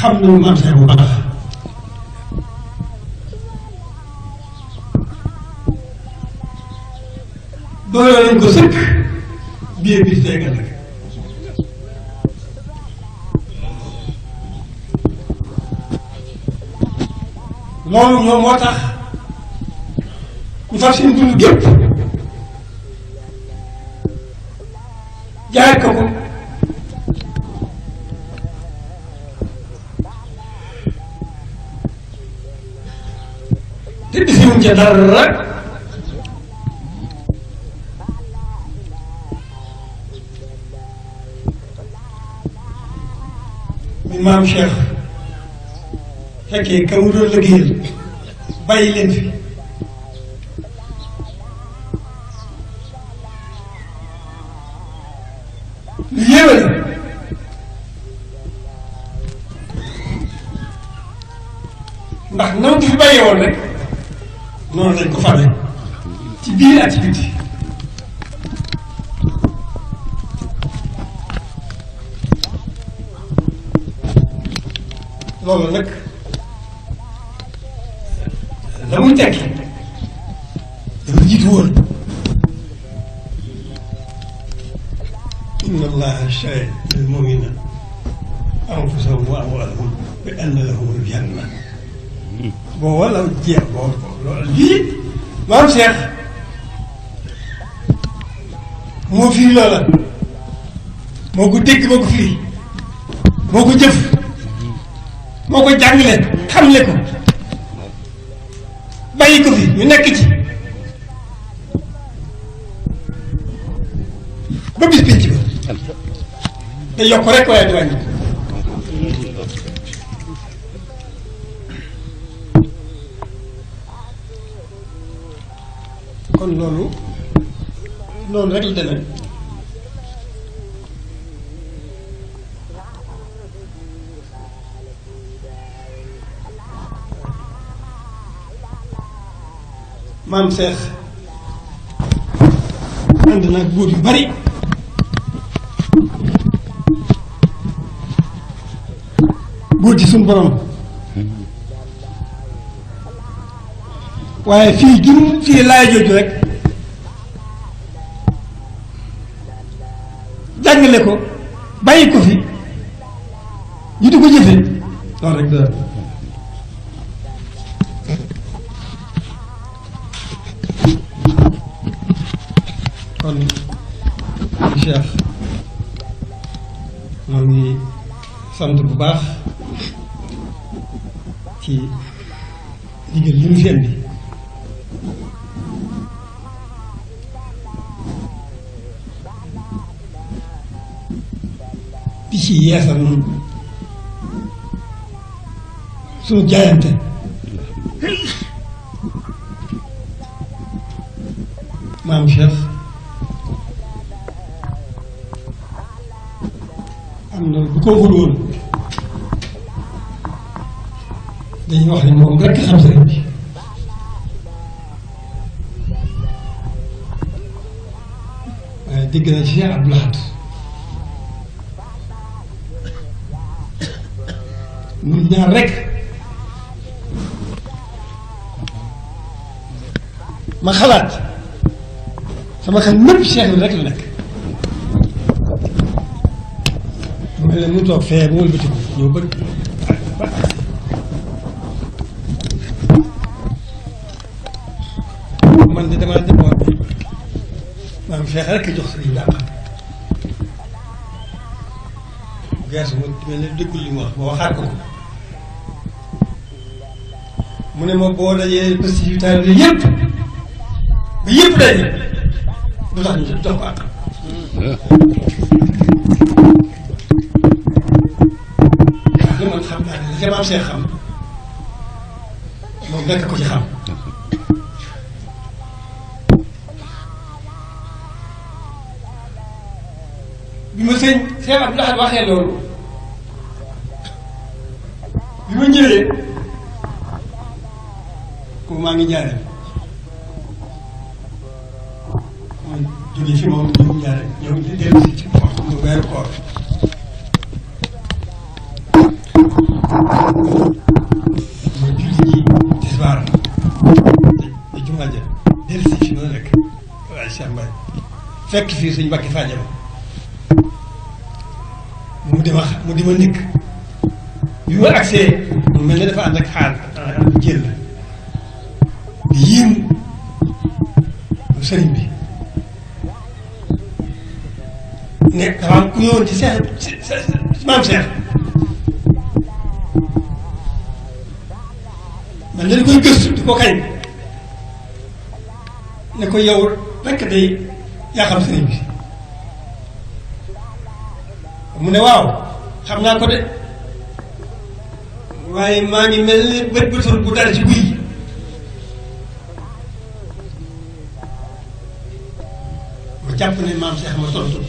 xam nañu maam Cheikh bu baax dooloo nañ ko sëkk biir bi seegal nag loolu ñoom moo tax ñu far seen dund gépp jaay ko te disiwuñ ca dara mi maam Cheikh fekkee ka mu doon liggéeyal bàyyi leen fi lu yéeme la ndax noonu fi bàyyee woon rek noonu lañ ko fale ci biir ak ci biti loolu nag la muy tekki dafa jiitu woon inna allaha ishtara minal mu'minina anfusahum wa amwalahum bi anna lahumul janna booba la jeex boobu loolu lii maam Cheikh moo firi loola moo ko dégg moo ko firi moo ko jëf moo ko jàngale xamle ko bàyyi ko fi ñu nekk ci ba bis pénc ba te yokk rek waaye du wàññi kon loolu noonu rek la demee maam Cheikh ànd naag buur yu bari buur ci suñu borom waaye fii jum fii laay jooju rek jàngale ko bàyyi ko fi ñu di ko jëfe loolu rek dara kon Cheikh moo ngi sant bu baax ci ndigal li mu fi indi di ci yeesal noonu suñu jaayante maam Cheikh am na bu ko waxul woon dañuy wax ne moom rekk xam sëriñ bi waaye dégg na ci Cheikh Abdou Lahad ñun ñaar rekk ma xalaat sama xel mépp Cheikh bi rekk la nekk mel ne mu toog fee mu wëlbatiku ñëw bëgg man de damaa demoon maam Cheikh rekk jox sëriñ daal gerte ma mel ne déggul li mu wax ma waxaat ko mu ne ma boo dajee possibilité bi yëpp ba yëpp daje lu tax ñu jox ko ak li man xam naa ne li ca maam Cheikh xam moom nekk ko ci xam bi ma sëñ Cheikh Abdou Lahad waxee loolu bi ma ñëwee ko maa ngi jaaree mooy jógee fi moom ñëw jaaree ñëw di dellu si ci waxtu mu weeru koor ma julli ji tisbaar te jumaa ja dellu si fi ma nekk waaye Cheikh Mbaye fekk fii suñ mbakki fàjjama mu di ma nikk bi ma agsee mu mel ne dafa ànd ak xaal ànd jël di yéem sëriñ bi ne dafa am ku ñëwoon ci maam Cheikh man dañ koy gëstu di ko kañ ne ko yow rekk day yaa xam sëriñ bi mu ne waaw xam naa ko de waaye maa ngi mel ni bët bëtul bu dara ci guy ma jàpp ne maam Cheikh ma tontu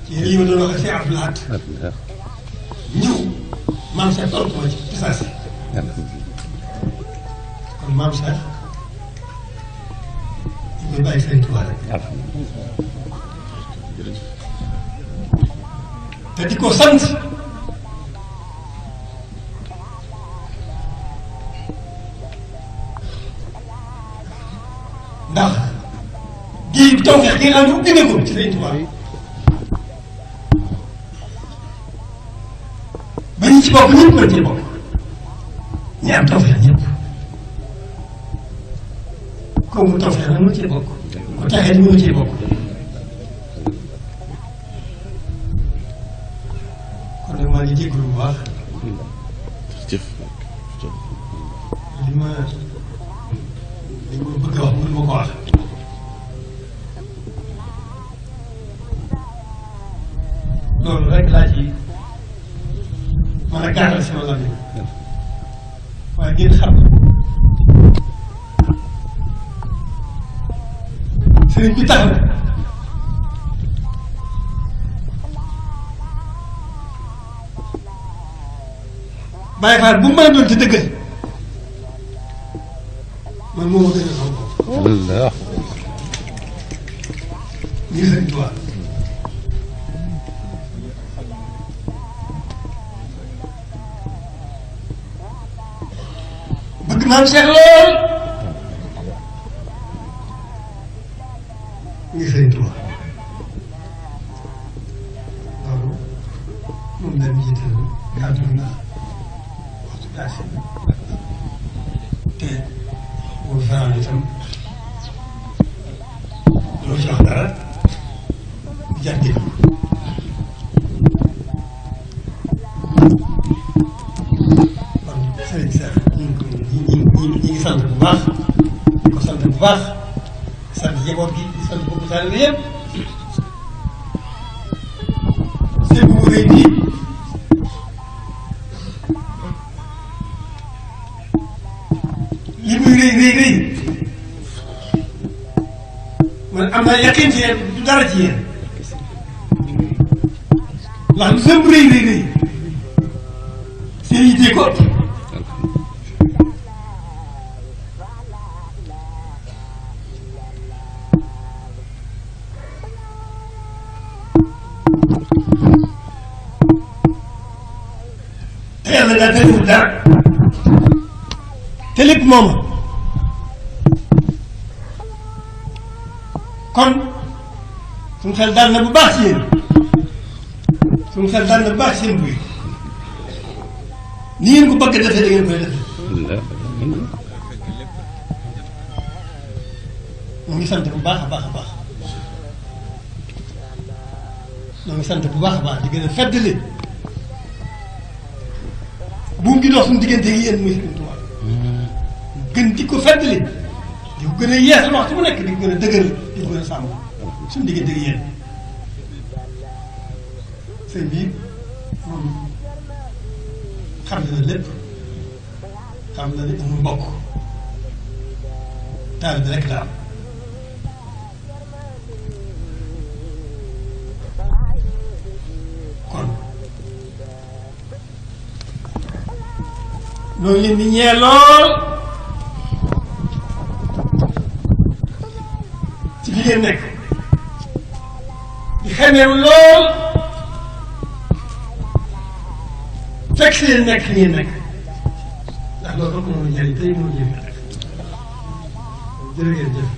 ci lii ma doon wax ak Cheikh Abdou Lahad ñëw maam Cheikh tontu ma ci pisaasi kon maam Cheikh ñu koy bàyyi Sëriñ Tuubaa rek te di ko sant ndax géej gi tawfeex gi nga xam ne ubbi na ko ci Sëriñ Tuubaa ba ñu ci bokk ñëpp mën cee bokk ñi am tawfeex ñëpp comme mu tawfeex nag mën cee bokk ku taxee ni mën cee bokk kon nag maa ngi jégalu bu baax li ma bëgg a wax mënu ma ko wax loolu rek laa ci mën a gaaral sama la waaye ngeen xam sëriñ bi tax na Baye Fall bu mu mën a doon ci dëggal man moo ma gën a xam ko ngir Sëriñ Tuubaa bëgg maam Cheikh lool ngir Sëriñ Tuubaa loolu moom la ñu jiital kàddu naa waxtu daasi te boo fanaan itam loolu ci wax dara di jar déglu kon Sëriñ Cheikh ñu ngi sant bu baax di ko sant bu baax di sant njaboot gi di sant bokk taalibe yëpp seen bu rëy bii li muy rëy man am naa yaqin ci yéen du dara ci yéen ndax lu seen bu rëy seen yitte ko te yàlla daal tëriwul dara te lépp moom kon suñu xel dal na bu baax ci yéen suñu xel dal na bu baax ci seen buy ni ngeen ko bëgg a defee da ngeen koy defee ñu ngi sant bu baax a baax a baax ñu ngi sant bu baax a baax di gën a feddali buum gi dox suñu diggante yi yéen muy Sëriñ Tuubaa gën di ko feddali di ko gën a yees waxtu bu nekk di ko gën a dëgëral di ko gën a sàmm suñu diggante yi yéen sëñ bi moom xam na lépp xam na ne amul mbokk taal bi rek la am kon loolu leen di ñee lool ci fi ngeen nekk di xemeeru lool fekk leen nekk ngeen nekk ndax loolu rek moo njëriñ tey moo jëriñ rek jërë ngeen jëf